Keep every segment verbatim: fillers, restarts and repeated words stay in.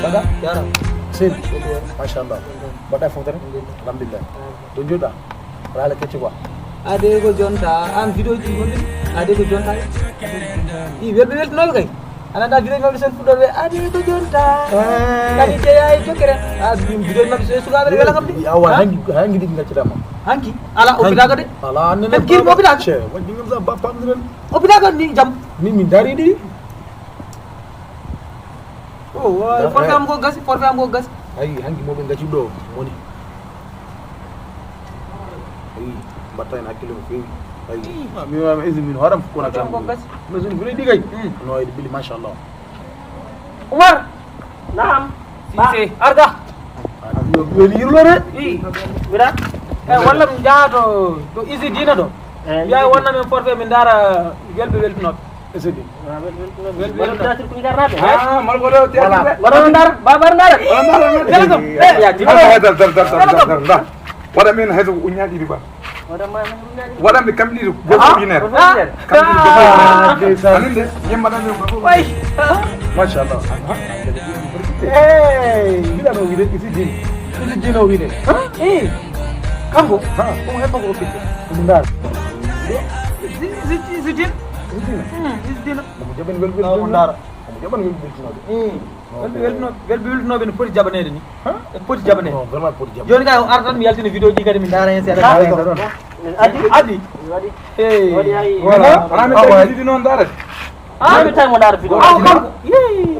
Jarama. Seydi, machallah. Mbaɗɗa e foftere? Alhamdulillah. To joɗɗa? Raala kecce quoi. Ade ko jonta, an vidéo ji gonɗi? Ade ko jonta. I welɓe weltinoɓe kay. Ana da vidéo maɓɓe sen fuɗɗoɓe ade ko jonta. Kadi jeeya e jokkere. A vidéo maɓɓe so sukaɓe wela kam de. Awa hangi hangi ɗiɗi gaccatama. Hanki? Ala o pitaka de. Ala annene. Kin o pitaka? Che, waɗi ngam sa ba pamdiren. O pitaka ni jam. Ni min dari ɗi. Oh, forfait am ko gasi, forfait am ko gasi. Ayi hanki moɓe gacci ɗo moni. Ayi mbatta hen hakkille no feewi. Ayi mi wama esi min horam ko na forfait am ko gasi. Mais une vraie digay. No e bili machallah. Umar. Naam. Sise arga. Weli yirlore. I mira. E walla mi jaha to to isi dina ɗo. Mbiya wonna min forfait min dara welɓe weltinoɓe. Ese ɗi. Wala théâtre ko ngarnaɓe. Ah, mal ko do théâtre. Wala ndar, ba bar ndar. Wala ndar. Kala ko. Eh, ya ti. Dar dar dar dar dar dar. Wala min hayto ko uñaɗi riba. Wala ma. Wala mi kam ɗiɗo goto ujunere. Kam ɗiɗo goto ujunere. Anin de yemma dan ko. Way. Machallah. Hey, bila no wide isi din. Isi din no wide. Eh. Kanko. Ha, ko heppa ko fitte. Ndar. Isi din. Isi din. Isi din. Omo jaɓani welwel omo ndaara. Omo jaɓani welwel weltinooɓe. Welɓe weltinooɓe welɓe weltinooɓe no poti jaɓaneede ni. E poti jaɓaneede. Non vraiment poti jaɓaneede. Jooni kay o ara tan mi yaltina vidéo ji kadi mi ndaara heen seeɗa. Addi. Addi. Addi. Hey. Voilà. Wona mi tawi ɗiɗi noon ndaara. Ah mi tawi mo ndaara vidéo. Aw kanko.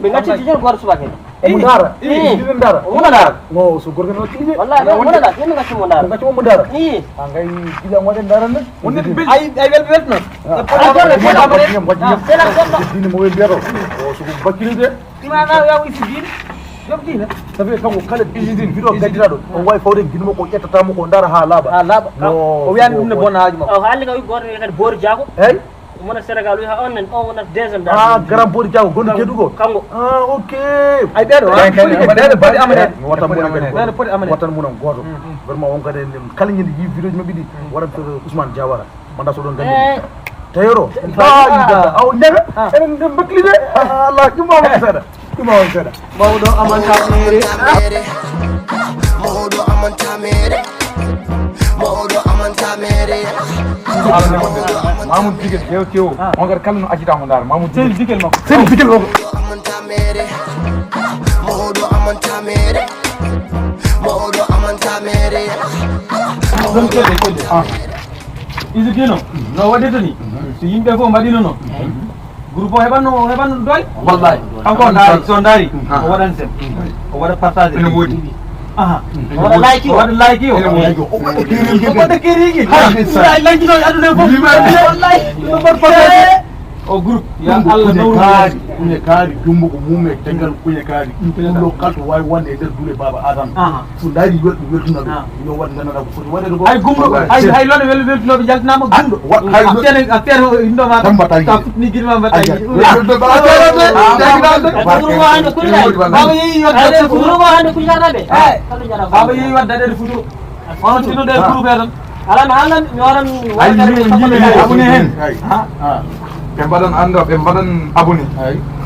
Ɓe ngacci tijjel gooto subaka heen. Omo ndaara. Ii. Ii. Omo ndaara. No so gorko no tigi. Wallahi no wona da yimɓe ngacci mo ndaara. Ngacci mo ndaara. Ii. A ngay gila mo den ndaara ne. Woni bi ay ay wel wel non. Dine mo wel biyaro. O so ko bakiri de. Imana ya wisi dine. Jom dine. Sabe kanko kala bijidin bido gadira do. O way fawde gino ko ƴettata mo ko ndaara ha laaba. Ha laaba. O wiyan dum ne bon haaji mo. O halli ka wi goto wiyan bor jago. Hey. Mona Sénégal wi ha on nen on wonata deuxième dal. Ah grand body jago gondo kedugo. Kango. Ah ok. Ay bedo ha furi ke bedo body amane. Watan mun amane. Bedo body amane. Watan mun goto. Vraiment on kade kala ngi yi vidéo mabbi di. Wara to Ousmane Diawara. Manda so don gandi. Tayoro. Ba yi da aw nyaga. Enen dem bakli de. Allah ki mo wala sada. Ki mo wala sada. Mawɗo aman tamere. Mawɗo aman tamere. Mawɗo aman tamere. Mamoudou Digel kew kew. On gar kala no acita mo ndar Mamoudou Digel. Digel makko. Sel Digel makko. Mawɗo aman tamere. Mawɗo aman tamere. Mawɗo aman tamere. Don kede kede. Ah. Isi dino no waɗirta ni. So yimɓe fof mbaɗino no. Groupe o heɓanno o heɓanno doy. Wallahi. Kanko o ndaari so ndaari o waɗan sem o waɗa partage ene woodi. Aha. O waɗa like o waɗa like o. O waɗa kerigi o waɗa kerigi. Ay lankino aduna fof. Wallahi ɗum ɗon partage. O groupe ya Allah nawru kaari. Kuñe kaari jumbo ko mum e tengal kuñe kaari ɗum ɗo kalto wawi wonde e nder duule baba adam. So ndaari welɗo weltunoɓe yo waɗ ganduɗa ko foti waɗede ko. Ay gumɗo ay hay lone wel weltunoɓe jaltinama gumɗo. Aftere aftere o indo ma ka futni gidma ma tayi. Baba yeyi wadda futuro. Baba yeyi wadda futuro. On tino de groupe tan. Alan halan mi waran. Ay yimɓe yimɓe abonné hen. Ɓe mbaɗan annda ɓe mbaɗan abonné.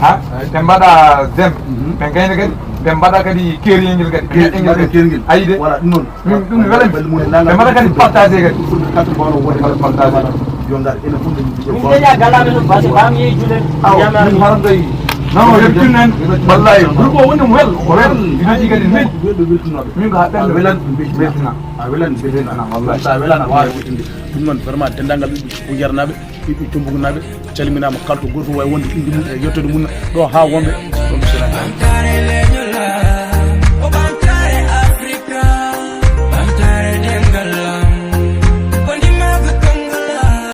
Ha ɓe mbaɗa j'aime. Ɓe gayna kadi ɓe mbaɗa kadi keriyel ngel kadi. Keriyel ngel ayi de. Voilà ɗum noon. Min ɗum welan ɓe mbaɗa kadi partagé kadi. Fulɓe kala mbaɗo wonde kala partagé. Yo ngar ene fof nde min jeeya galaɓe ɗum parce que bam yeyi juuɗe. Aw min haran tawi. Non yettunen. Wallahi groupe o woni mo wel ko wel. Vidéo ji kadi min welɗo weltunoɓe min ko ha ɓen welan. Weltina. A welan beltina wallahi. Sa welana wawi witinde. Ɗum noon vraiment dendagal ɓiɓɓe yarnaɓe ɓiɓɓe cumbugunaɓe calminama kala to goto wawi wonde inde mum e yettude mum ɗo ha wonɓe.